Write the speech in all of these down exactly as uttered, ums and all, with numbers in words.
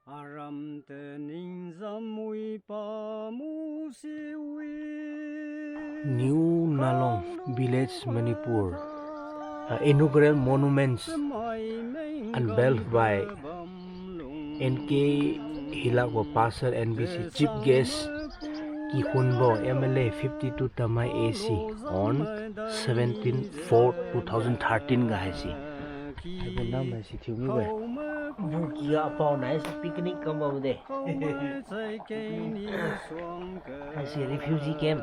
Aram te ningjam wi pamu si wi. New Nalong Village, Manipur. Uh, inaugural monuments unveiled by N K Hilakbo, Pastor, N B C, Chief Guest, Kikhunbo, M L A fifty-two Tamei A C, on seventeen four two thousand thirteen ga haise. Haibo nam haise thiu mibo-e. Bukia pao nai si picnic kam bam de. Haise refugee camp.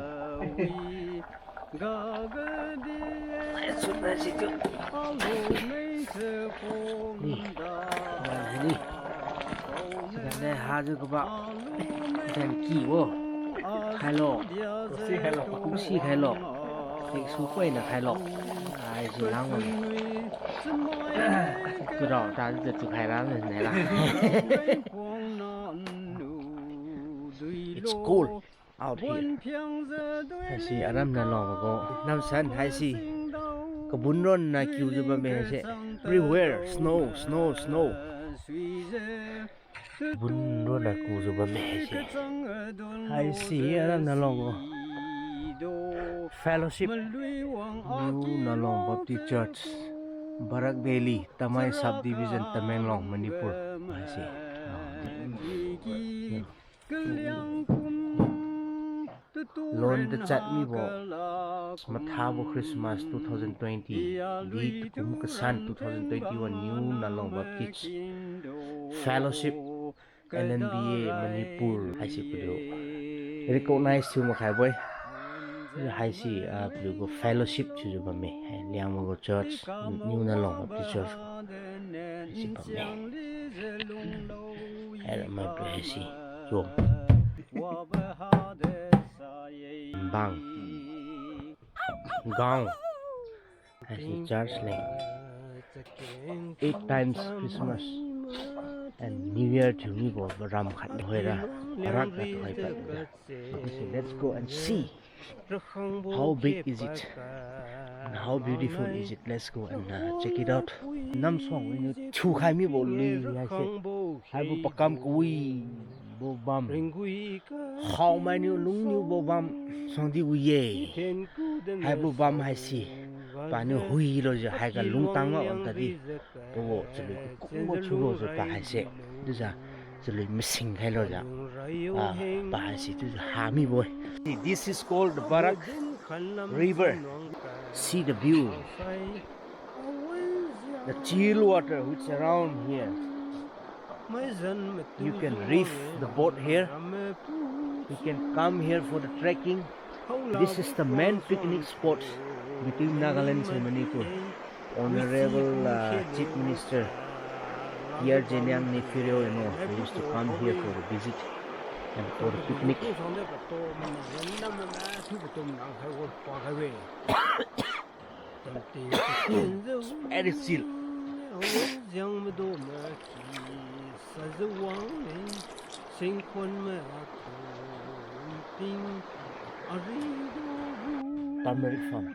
Haise tu. Ni. Ni. Sida ne hajiu kaba. Jan ki wo. Khailo. Kusi khailo. Kusi khailo. Eksu koina khailo. Ai, si lang wo. Kurao ta tu tu khai ra ne ne la. It's cold out here. Haise Aram Nalong ko. Namsan haise. Kabun ron na kiujiu bamme haise. Everywhere snow, snow, snow. Bun ron na kujiu bamme haise. Haise Aram Nalong ko. Fellowship. New Nalong Baptist Church, Barak Valley, Tamei Subdivision, Tamenglong, Manipur. Haise. Lon tachat mibo, mathabo Christmas two thousand twenty, di takum kasan two thousand twenty-one, New Nalong Baptist Fellowship, N N B A Manipur haise paliu recognize thiu makhaibo-e. Haise, ah, paliu gu fellowship thiujiu bamme. Hai, Liangmai gu church, New Nalong Baptist Church. Haise bamme. Hai, ramai paliu haise. Zom. Bang. Gaon. Haise church leng. Eight times Christmas and New Year thiu mibo ram khat hoira. Barak khat hoira. Okay, so let's go and see. How big is it? And how beautiful is it? Let's go and, uh, check it out. Namsuang winiu thiukhai mibo lui haise. Haibo pakam kawibo bam. Khaomainiu lungniubo bam suangdi wi-e. Haibo bam haise. Paniu huilujiu haiga lungtang ma wang tadi. Pagu chalui kakungbo thiubojiu pa haise. Chiujiu chalui masing khailujiu. Ah, pa haise chiujiu ha mibo-e. This is called the Barak River. See the view. The chill water which around here. You can reef the boat here. You can come here for the trekking. This is the main picnic spot between Nagaland and Manipur. Honorable, uh, Chief Minister P R Zeliang Neiphiu Rio, you know, he used to come here for the visit and for the picnic. Very chill. Turmeric farm.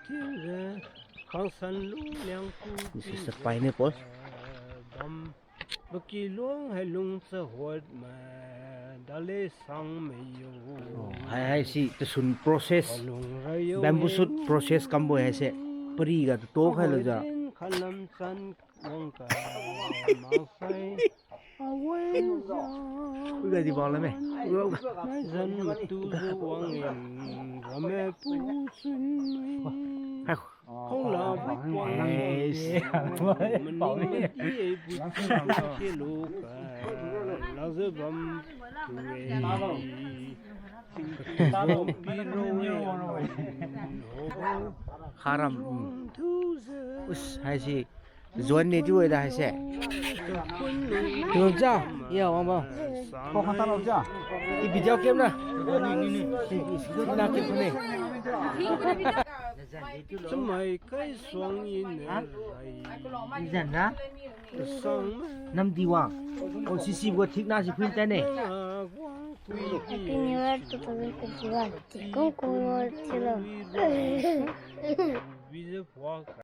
This is the pineapple. Pakiluang hai lungcha huat ma dale sang meiyo. Oh, hai, haisi tasun process. Bamboo shoot process kambo haise. Pariga tatokhailujiu. Khalam chan wang ka maksai. Awai ja. Uga di bang lame. Uga, uga. Maizan matu wang in rame pu sun. Hai. Khongla buk wang yes. Maning mati ai buk kelo ka. Laza bam tu ai. Kharam. Us, haisi. Zuan ne chiu da haise. Tucha, iya wang ba. Ko khata lo cha. I video game na. Ni, ni, ni. Na ki ne. Chamai kai suang in ne. Zan na. Nam di wang. O C C bo thik na si phuin ta ne. Happy New Year two thousand twenty-one. Kung kung mo chilo.